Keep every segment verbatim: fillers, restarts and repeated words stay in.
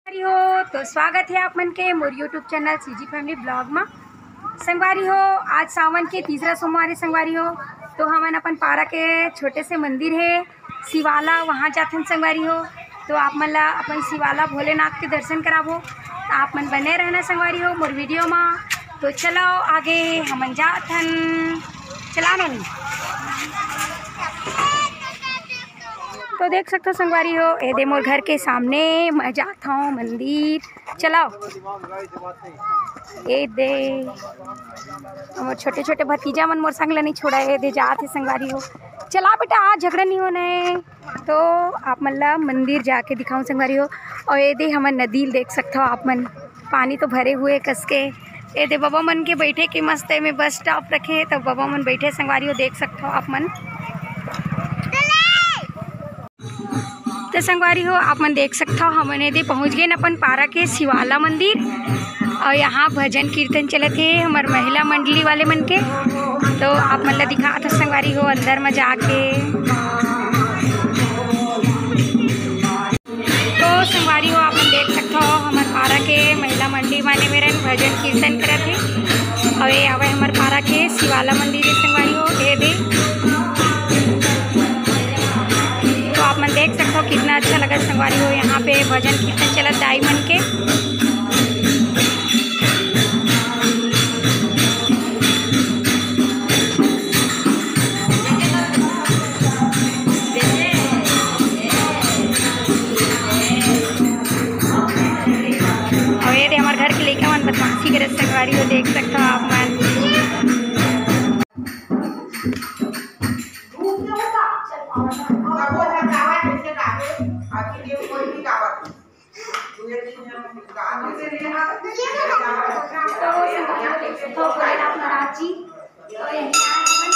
संगवारी हो, तो स्वागत हे आप मन के मोर YouTube channel CG Family Vlog मा। संगवारी हो, आज सावन के तीसरा सोमवार हे संगवारी हो, तो हमन अपन पारा के छोटे से मंदिर हे शिवाला, वहाँ जाथन संगवारी हो। तो आप मन ला अपन शिवाला भोलेनाथ के दर्शन कराबो, तो आप मन बने रहना संगवारी हो मोर video मा। तो चलो आगे हमन जाथन, चला नोनी। तो देख सकथो संगवारी हो, ए दे मोर घर के सामने मैं जात हूँ मंदिर। चलाओ, ए दे मोर छोटे छोटे भतीजा मन मोर संग ले नहीं छोड़ा, ए दे जात हे संगवारी हो। चला बेटा, आज झगड़ा नहीं होना है। तो आप मन ला मंदिर जाके दिखाऊं संगवारी हो। और ए दे हमर नदी ल देख सकथो आप मन, पानी तो भरे हुए कस के। ए दे बबा मन के बैठे के मस्त एमे बस स्टॉप रखे हे, तो बबा मन बैठे संगवारी हो, देख सकथो आप मन। तो संगवारी हो, आप मन देख सकथो, हमन ए दे पहुँच गए अपन पारा के शिवाला मंदिर। और यहाँ भजन कीर्तन चलत हे हमर महिला मंडली वाले मन के। तो आप मन ला दिखात हव संगवारी हो अंदर म जाके। तो संगवारी हो, आप मन देख सकथो हमर पारा के महिला मंडली वाले मेरन भजन कीर्तन करत हे। और ये आवे हमर पारा के शिवाला मंदिर हे संगवारी हो, ये दे। तो आप मन देख सकथो कितना अच्छा लगत संगवारी हो, यहाँ पे भजन कीर्तन चलत दाई मन के। और ये दे हमर घर के लइका मन बदमाशी करत संगवारी हो, देख सकथो आप मन। तो संगवारी हो, देख सकथो भोलेनाथ महाराज जी। तो यही आज हमन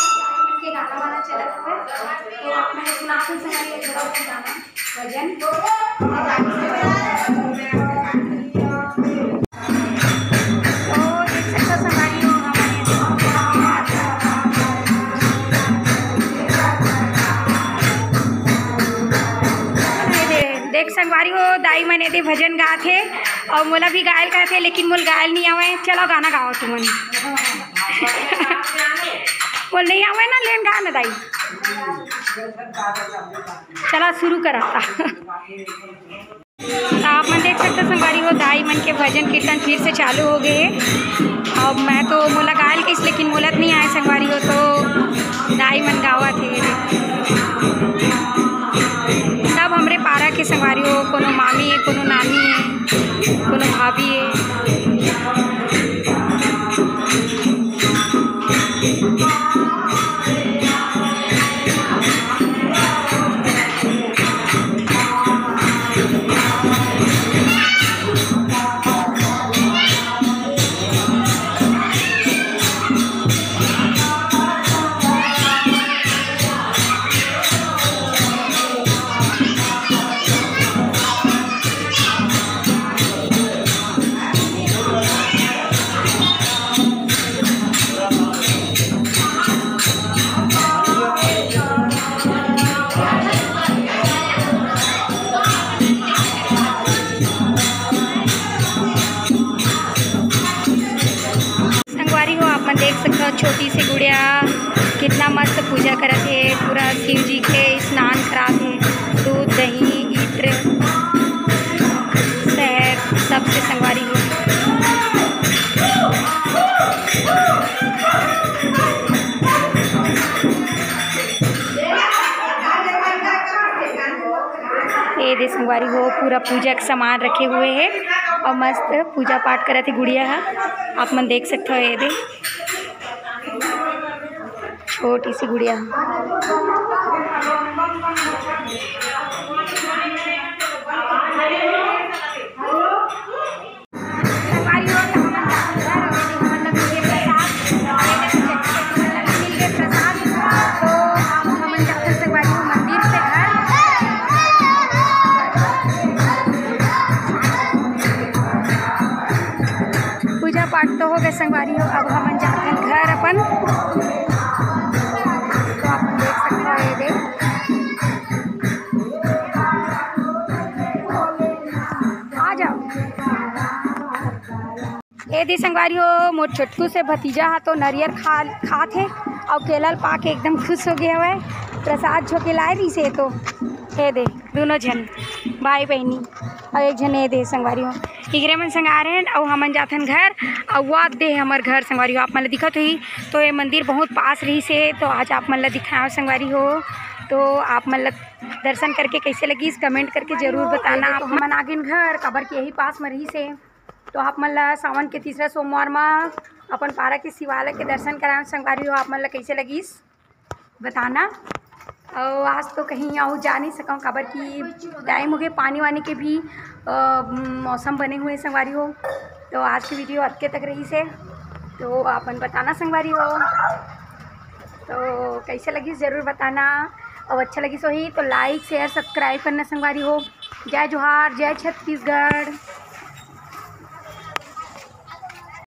के गाना वाना चलत हवय। तो आप मन सुनाथन संगवारी हो थोड़ा बहुत गाना भजन। तो देख सकथो संगवारी हो, हमन ये दे, देख संगवारी हो, दाई मन ए दे भजन गात हे। अउ मोला भी गायल कहत हे, लेकिन मोला गायल नहीं आवय। चलो गाना गाओ तुमन। मोला नहीं आवय ना, लेन गा ना दाई। चला शुरू करा। तो आप मन देख सकथो संगवारी हो, दाई मन के भजन कीर्तन फिर से चालू हो गए हे। अब मैं तो मोला गायल कहिस, लेकिन मोला तो नहीं आय संगवारी हो, तो दाई मन गावत हे। सब हमरे पारा के संगवारी हो, कोनो मामी हे, कोनो नानी हे, कोनो भाभी हे। संगवारी हो, आप मन देख सकथो, छोटी सी गुड़िया कितना मस्त पूजा करत हे। पूरा शिव जी के स्नान करात हे, दूध, दही, इत्र, शहद, सबसे संगवारी हो। ये दे संगवारी हो, पूरा पूजा के सामान रखे हुए हे और मस्त पूजा पाठ करत हे गुड़िया ह। आप मन देख सकथो, ये दे छोटी सी गुड़िया। संगवारी हो, तो हमन जाथन घर, और हमन ला मिलगे प्रसाद, और एकर से हमन ला मिलगे प्रसाद, तो अब हमन जाथन संगवारी हो मंदिर से घर। पूजा पाठ तो हो गए संगवारी हो, अब हमन जाथन घर अपन। तो आप देख सकते हो, ये देख, आ जाओ। ए दे संगवारी हो, मोर छोटकू से भतीजा हा तो नरियर खा, खात हे अउ केला ल पा के एकदम खुश हो गया हवय। प्रसाद झोके लाए रहिस हे तो ए दे दोनों झन भाई बहिनी अउ एक झन ए दे संगवारी हो। इकरे मन संग आ रहे हैं अउ हमन जाथन घर। अउ वो दे हमर घर संगवारी हो, आप मन ल दिखत होही। तो ये मंदिर बहुत पास रहिस हे, तो आज आप मन ल दिखाओ संगवारी हो। तो आप मन ल दर्शन करके कैसे लगिस, comment करके जरूर बताना। तो हमन आगेन घर, काबर कि यही पास में रहिस हे। तो आप मन ला सावन के तीसरा सोमवार मा अपन पारा के शिवालय के दर्शन कराएन संगवारी हो। आप मन ला कैसे लगिस बताना। अउ आज तो कहीं अउ जा नहीं सकंव, काबर कि टाइम हो गए, पानी वानी के भी अ, मौसम बने हुए संगवारी हो। तो आज की वीडियो अतके तक रहिस हे, तो आप मन बताना संगवारी हो। तो कैसे लगिस जरूर बताना, अउ अच्छा लगिस होही तो like, share, subscribe करना संगवारी हो। जय जोहार, जय छत्तीसगढ़।